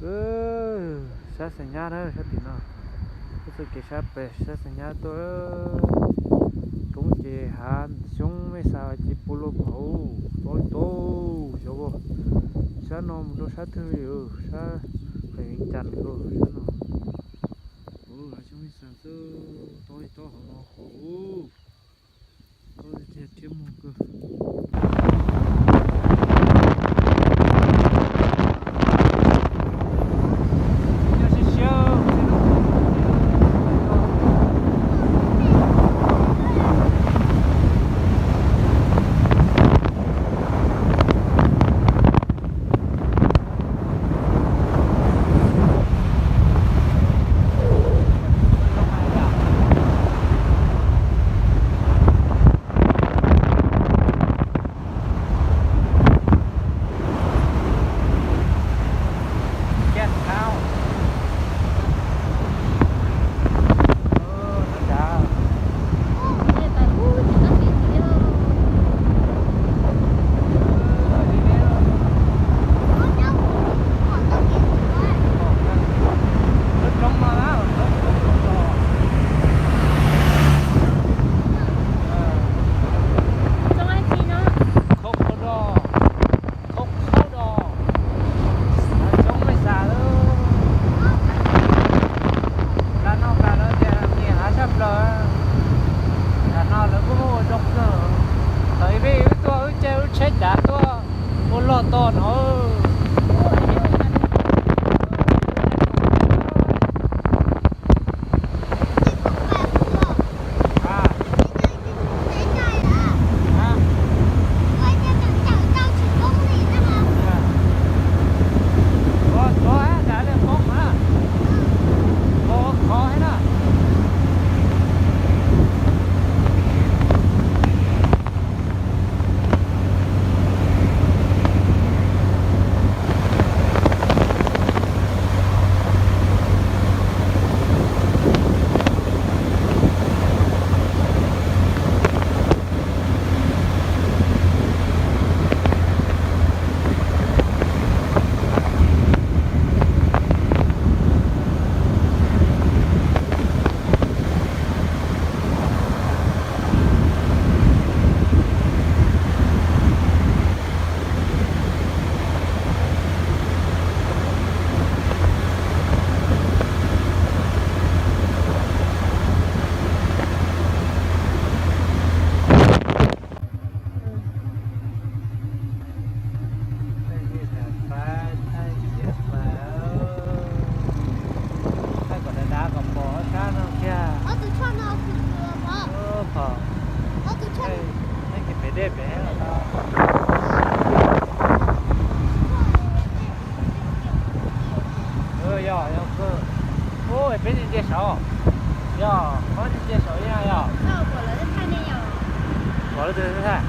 Sab Xeem Nyab na, sab tim no. Peb txoj kev sab pem sab Xeem Nyab tuaj. Roob ces hav xyoob, mej xav ces puv luaj pem hauv, tob li tob xyov as. Sab no mus rau sab twg li, sab Qhev Cas los sab no. Hav xyoob mej xav xwb, tob li tob hauv no hauv. Tob tiag tiag thiab muag kawg. Khaub khaub do, khaub khaub do, hav xyoob mej xav. Nram no nram lawv tias nyiam hav sab plaws. Nram no lawv kuj muaj ua zoo kawg. Thaum ib pliag wb tuaj wb caij lub tsheb dav tuaj ua loj to no. Thaij kom dav dav kom pom ob sab no thiab. Ob tug choj no, pom, ob tug choj, nej ces pem dej pem los tau. Yog, yog kawg. Ub, peb nce nce saud. Yog, qhov nce nce saud ib yam yog. Pom lawv tus thaij.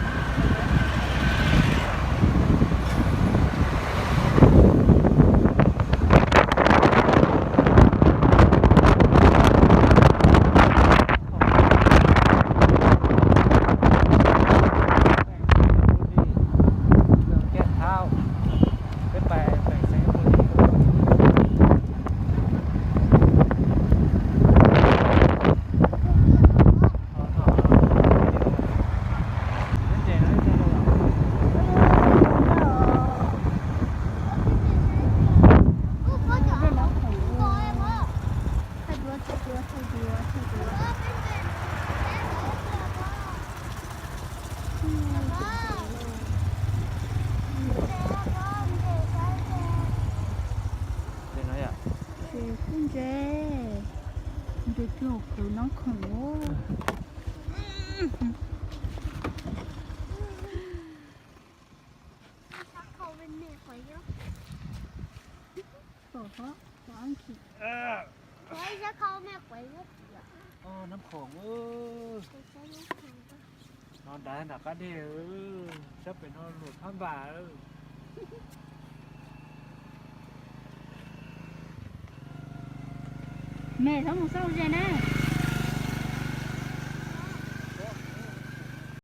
Ces kuj ntse, ntse cuag qhwv noob khoom. Noob khoom. No dav nram qab dej, sab pem no luam phab npam. Mej txhob mus xauj ze na.